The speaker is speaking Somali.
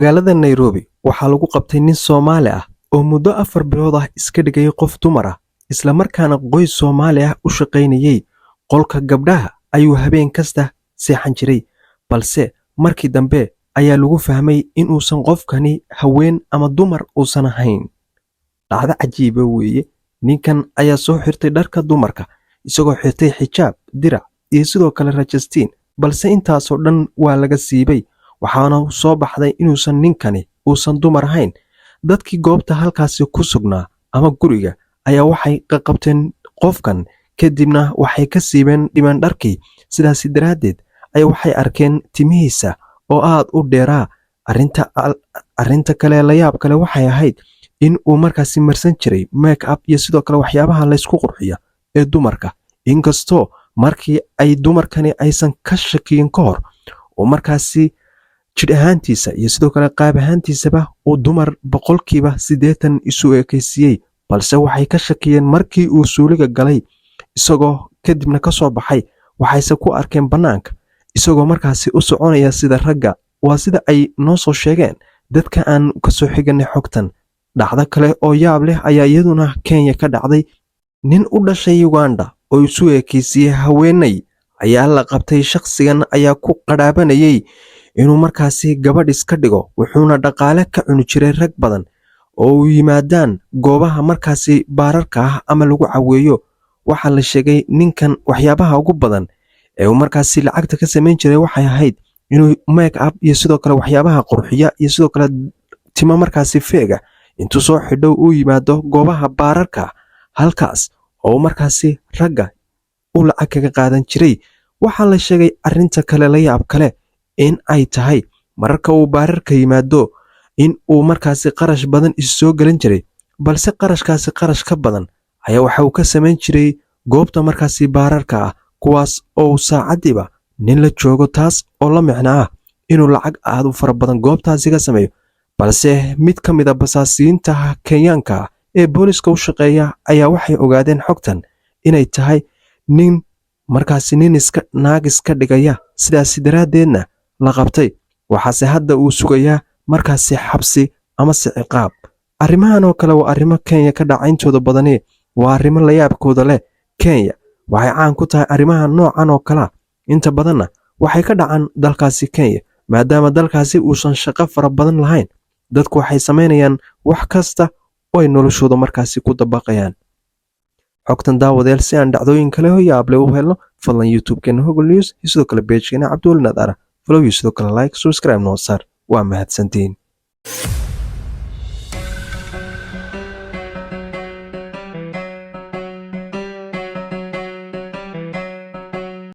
Magaalada Nairobi waxaa lagu qabtay nin Soomaali ah oo muddo 4 bilood ah iska dhigayay qof dumar ah, isla markaana qoys Soomaali ah u shaqaynayay. Qolka gabdhaha ayuu habeen kasta seexan jiray, balse markii dambe ayaa lagu fahmay in uusan qofkani haween ama dumar uusan ahayn. Dhacdo cajiiba weeye. Ninkan ayaa soo xirtay dharka dumarka, isagoo xirtay xijaab, dirac iyo sidoo kale rajastiin, balse intaasoo dhan waa laga siibay, waxaana soo baxday inuusan ninkani uusan dumar ahayn. Dadkii goobta halkaasi ku sugnaa ama guriga ayaa waxay qaqabteen qofkan, kadibna waxay ka siibeen dhiman dharkii. Sidaasi daraaddeed ayaa waxay arkeen timihiisa oo aad u dheeraa. Arrinta kale la yaab kale waxay ahayd in uu markaasi marsan jiray make up iyo sidoo kale waxyaabaha laysku qurxiya ee dumarka, inkastoo markii ay dumarkani aysan ka shakiyin ka hor uu markaasi jidh ahaantiisa iyo sidoo kale qaab ahaantiisaba uu dumar 80% isu ekaysiiyey, balse waxay ka shakiyeen markii uu suuliga galay isagoo kadibna ka soo baxay. Waxayse ku arkeen bannaanka isagoo markaasi u soconaya sida ragga. Waa sida ay noo soo sheegeen dadka aan kasoo xiganay xogtan. Dhacdo kale oo yaab leh ayaa iyaduna Kenya ka dhacday. Nin u dhashay Uganda oo isu ekaysiiyey haweeney ayaa la qabtay. Shakhsigan ayaa ku qadhaabanayay inuu markaasi gabadh iska dhigo, wuxuuna dhaqaale ka cuni jiray rag badan oo u yimaadaan goobaha markaasi baararka ah ama lagu caweeyo. Waxaa la sheegay ninkan waxyaabaha ugu badan ee uu markaasi lacagta ka samayn jiray waxay ahayd inuu make up iyo sidoo kale waxyaabaha qurxiya iyo sidoo kale timo markaasi feega intuu soo xidho uu yimaado goobaha baararka, halkaas oo markaasi ragga uu lacag kaga qaadan jiray. Waxaa la sheegay arrinta kale la yaab kale in ay tahay mararka uu baararka yimaado in uu markaasi qarash badan is soo gelin jiray, balse qarashkaasi qarash ka badan ayaa waxa uu ka samayn jiray goobta markaasi baararka ah, kuwaas oo saacaddiiba nin la joogo, taas oo la micno ah inuu lacag aad u fara badan goobtaasi ka sameeyo. Balse mid ka mid a basaasiyiinta Kenyaanka ah ee booliska u shaqeeya ayaa waxay ogaadeen xogtan inay tahay nin markaasi nin iska naag iska dhigaya, sidaasi daraaddeedna la qabtay. Waxaase hadda uu sugayaa markaasi xabsi amase ciqaab. Arrimahan oo kale waa arrimo Kenya ka dhaca. Intooda badani waa arrimo layaabkooda leh. Kenya waxay caan ku tahay arrimaha noocan oo kalea. Inta badanna waxay ka dhacaan dalkaasi Kenya, maadaama dalkaasi uusan shaqo fara badan lahayn. Dadku waxay samaynayaan wax kasta oo ay noloshooda markaasi ku dabaqayaan. Xogtan, daawadeel, si aan dhacdooyin kale oo yaable u helno, fadlan YouTube-keena Hogol News iyo sidoo kale page-keena Cabdiweli Nadaara follow iyo sidoo kale like, subscribe noo saar. Waa mahadsantiin.